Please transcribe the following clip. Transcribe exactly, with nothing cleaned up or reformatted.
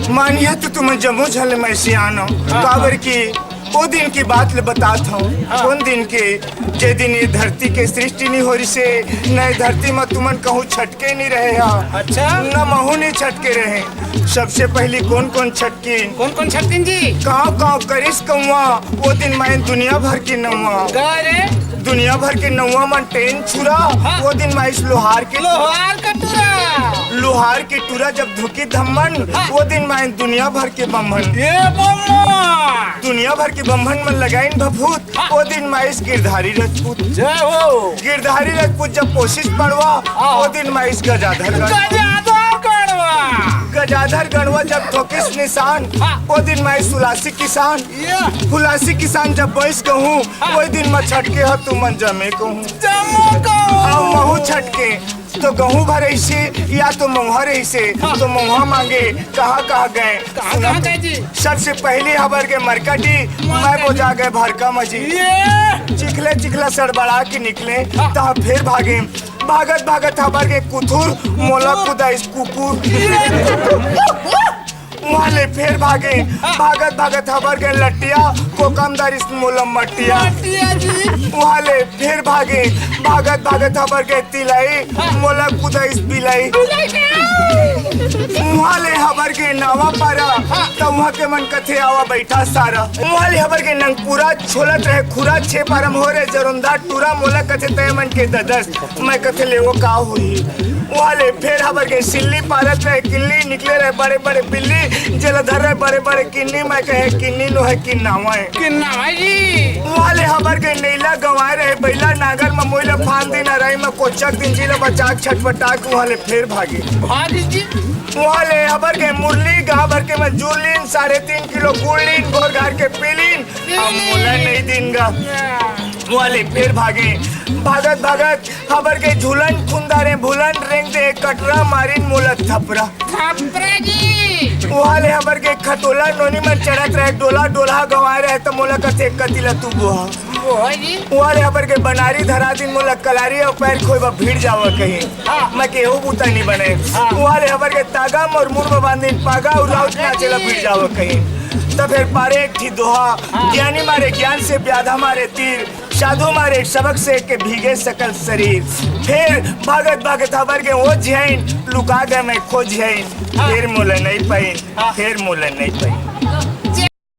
मानिया तो तुमन जम्मो झन ले मैं सियान हूँ, हाँ। काबर कि ओ दिन के बात ले बतात हूँ। हाँ। कोन दिन के? जे दिन ये धरती के सृष्टि नहीं हो रिसे, न ये धरती में तुमन कहूँ छटके नहीं रहे हा। अच्छा। न महू नहीं छटके रहे। सबसे पहली कोन कोन छटकिन? कोन कोन छटकिन जी? काव काव करिस कौवा, ओ दिन माइन दुनिया भर के नौवा। का रे? दुनिया भर के नौवा मन टेन छुरा, हाँ। ओ दिन माइस लोहार के लोहार का टुरा। लोहार के टुरा जब धुकी धम्मन, हाँ। ओ दिन माइन दुनिया भर के बम्हन। ये बोलना। दुनिया भर के बम्हन मन लगाइन भभूत, हाँ। ओ दिन माइस गिरधारी रजपूत। जय हो। गिरधारी रजपूत जब पोसिस पड़वा, हाँ। ओ दिन माइस गजाधर गढ़वा। गजाधर गढ़वा। गजाधर गढ़वा जब ठोकिस निशान, हाँ। ओ दिन माइस हुलासी किसान। ये। हुलासी किसान जब बोइस गहूँ, हाँ। ओई दिन म छटके ह तुमन जमे कहूँ। जमे कहूँ। अउ महू छटके, तो गहूँ भरइसे या तो मउहा रहिसे, हाँ। तो मउहा मांगे कहाँ कहाँ गए? कहाँ, सुनो कहाँ तो। गए जी? सबसे पहले हबर के मरकटी, मरकटी। मैं बोजा गए भरका मजी। ये। चिखले चिखला सड़बड़ा के निकले, हाँ। तहाँ फेर भागे। भागत भागत हबर के कुथुर, मोला कुदाइस कुकुर। ये। उहाँ ले फेर भागे, भागत भागत हबर के लटिया, कोकम दारिस मोला मटिया। मटिया जी। उहाँ ले फेर भागे, भागत भागत हबर के तिलाई, मोला कुदाइस बिलाई। बिलाई के। उहाँ ले हबर के नावा पारा, हाँ। त उहाँ के मन कथे आवा बैठा सारा। उहाँ ले हबर के नंगपुरा छोलत रहे खुरा, छे पारम हो रे जरोंदा टूरा, मोला कथे तय मन के ददस। मैं कथे ले वो का होही? उहाँ ले फेर हबर के सिल्ली पारत रहे किल्ली, निकले रहे बड़े बड़े बिल्ली, जेला धर रहे बड़े बड़े किन्नी, मैं कहे किन्नी नो है किन्नावा है। किन्नावा जी। उहाँ ले हबर के नैला गंवाए रहे बैला, नागर म मोइला फान दिन अराई म कोचक दिन जी ल बचाक छटपटाक उहाँ ले फेर भागे। भागी जी। उहाँ ले हबर के मुरली गाँव भर के म जुरलीन, साढ़े तीन किलो गुड़लीन, घोर घार के पीलीन, अब मोला नहीं दिन गा। उहाँ ले फेर भागे। भागत भागत हबर के झूलन खुंदारे भूलन रेंग दे कटरा मारिन मोला थपरा। थपरा जी। उहाँ ले हबर के खतोला नोनी मन चढ़त रहे डोला, डोला गंवाए रहे त मोला कथे कति ला तू बोहा। बोहा जी। उहाँ ले हबर के बनारी धरा दिन मोला कलारी अउ पैर खोए बर भिड़ जावा कहीं। हाँ। मैं केहू बूता नहीं बने। हाँ। उहाँ ले हबर के तागा मोर मुड़ में बांधिन पागा अउ राउत नाचे ला भिड़ जावा कहीं। त फेर पारे एक ठी दोहा, हाँ। ज्ञानी मारे ज्ञान से, व्याधा मारे तीर, साधु मारे सबक से के भीगे सकल शरीर। फेर भागत भागत हबर के ओ झैन, लुका गए मैं खो झैन। हाँ। फेर मोला नहीं पाइन, हाँ। फेर मोला नहीं पाइन।